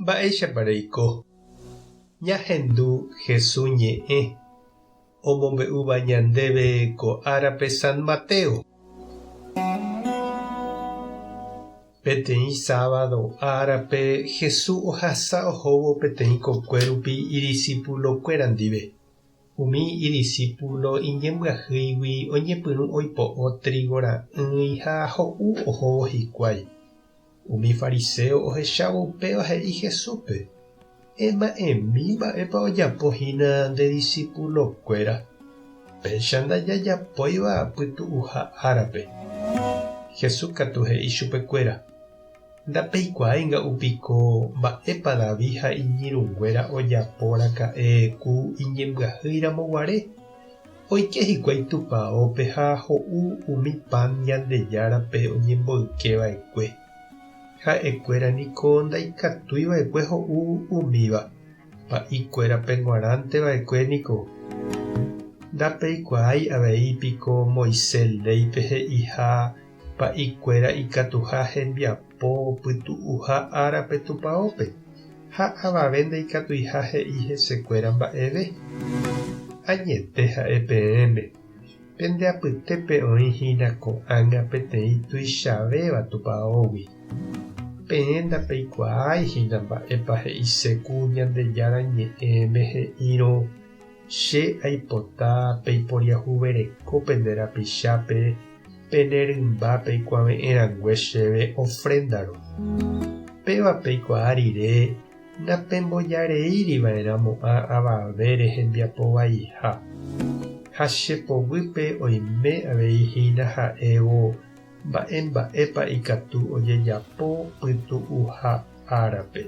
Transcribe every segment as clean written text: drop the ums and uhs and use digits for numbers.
Mba'éichapa reiko? Ñahendu Hesu ñe'ẽ omombe'úva ñandéve ko árape San Mateo. Peteĩ sábado árape Hesu ohasa ohóvo peteĩ kokue rupi idisipulokuéra ndive. Umi idisípulo iñembyahýigui oñepyrũ oipo'o trígo ra'ỹi ha ho'u ohóvo hikuái. Umi fariséo ohechávo upéva he'i Jesúspe, Ema'ẽmi mba'épa ojapo hína nde disipulokuéra, péicha ndajajapóiva pytu'uha árape. Jesús katu he'i chupekuéra, Ndapeikuaái nga'u piko mba'épa David ha iñirũnguéra ojapo raka'e ku iñembyahýi ramo guare? Oike hikuái tupaópe ha ho'u umi pan Ñandejárape oñemboyke va'ekue. Ha'ekuéra niko ndaikatúi va'ekue ho'u umíva, pa'i kuérape g̃uarãnte va'ekue niko. Ndapeikuaái avei piko Moisés léipe he'iha Pa'ikuéra ikatuha hembiapo pytu'uha árape tupaópe, ha avave ndaikatuiha he'i hesekuéra mba'eve. Añete ha'e peẽme, pende apytépe oĩ hína ko'ág̃a peteĩ tuichavéva tupaógui. Peẽ ndapeikuaái hína mba'épa he'ise ku Ñandejára Ñe'ẽme he'írõ, Che aipota peiporiahuvereko pende rapichápe pene rymba peikuave'ẽ rangue chéve ofréndarõ. Péva peikuaa rire napembojareíri va'erã mo'ã avavére hembiapo vaiha. Ha che poguýpe oime avei hína ha'évo mba'e mba'épa ikatu ojejapo pytu'uha árape.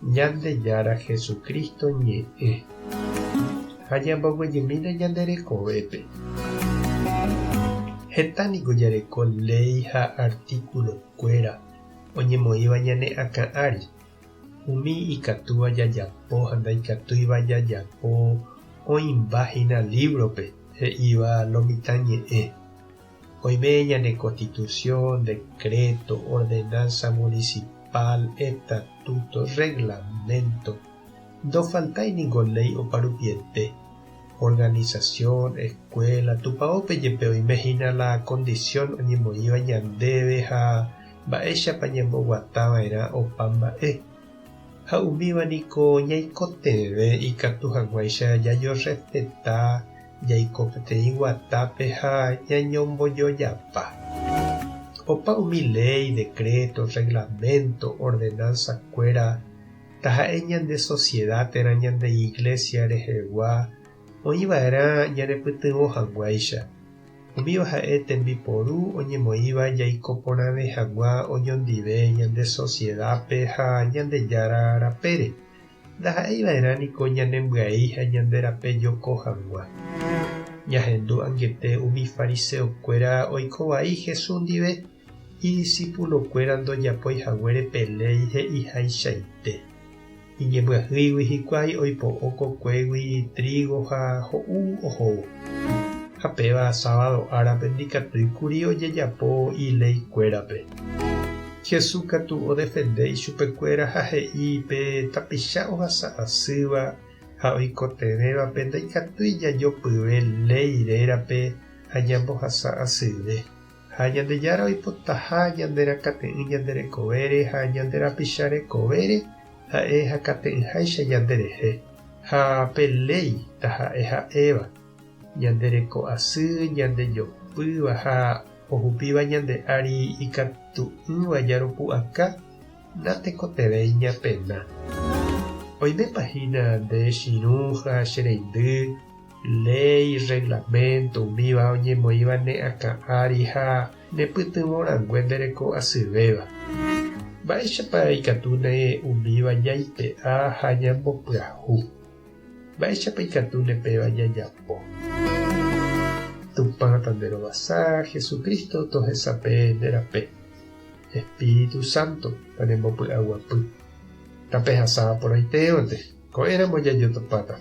Ñandejára Jesucristo ñe'ẽ. Ha ñamboguejymína ñande rekovépe. Heta niko jareko léi ha artículo-kuéra oñemoĩva ñane akã ári. Umi ikatúva jajapo ha ndaikatúiva jajapo oĩmba hína lívrope he'íva lo mitã ñe'ẽ. Oime ñane Constitución, decreto, ordenanza municipal, estatuto, reglamento. Ndofaltái ningo léi oparupiete. Organización, escuela, tupaópe jepe oime hína la condición oñemoĩva ñandéve ha mba'éichapa ñamboguata va'erã opa mba'e. Ha umíva niko ñaikotevẽ ikatu hag̃uáicha jajorrespeta Jaiko peteĩ guatápe ha ñañombojojapa. Opa umi léi, decreto, reglamento, ordenanza-kuéra, taha'e ñande sociedad térã ñande iglesia rehegua, oĩva'erã ñanepytyvõ hag̃uáicha. Umíva ha'e tembiporu oñemoĩva jaiko porãve hag̃ua oñondive ñande sociedad-pe ha Ñandejára rapére. Ndaha'éi va'erã niko ñanembyai ha ñande rape joko hag̃ua. Ñahendu angete umi fariseokuéra oiko vai Jesús ndive, idisipulokuéra ndojapói haguére pe léi he'ihaichaite. Iñembyahýigui hikuái oipo'o kokuégui trígo ha ho'u ohóvo. Ha péva sábado árape ndikatúi kuri ojejapo ileikuérape. Jesús katu odefende ichupekuéra ha he'i pe tapicha ohasa asýva ha oikotevẽvape ndaikatúi jajopyve léi rérape ha ñambohasa asyve. Ha Ñandejára oipotaha ñande rakate'ỹ ñande rekovére ha ñande rapicha rekovére ha'e hakate'ỹháicha ñande rehe. Ha pe léi taha'e ha'éva, ñande reko asy, ñande jopýva ha ohupíva ñande ári ikatu'ỹva jaropu'aka, natekotevẽi ñapena. Oimépa hína nde chirũ ha che reindy, léi, reglamento, umíva oñemoĩva ne akã ári ha ne pytyvõ rangue nde reko asyvéva. Mba'éichapa ikatúne umíva jaipe'a ha ñambopyahu? Mba'éichapa ikatúne péva jajapo? Tupã tanderovasa, Jesucristo tohesape nde rape. Espíritu Santo tanembopy'aguapy. Tapehasa porãitévante, ko'ẽramo jajotopáta.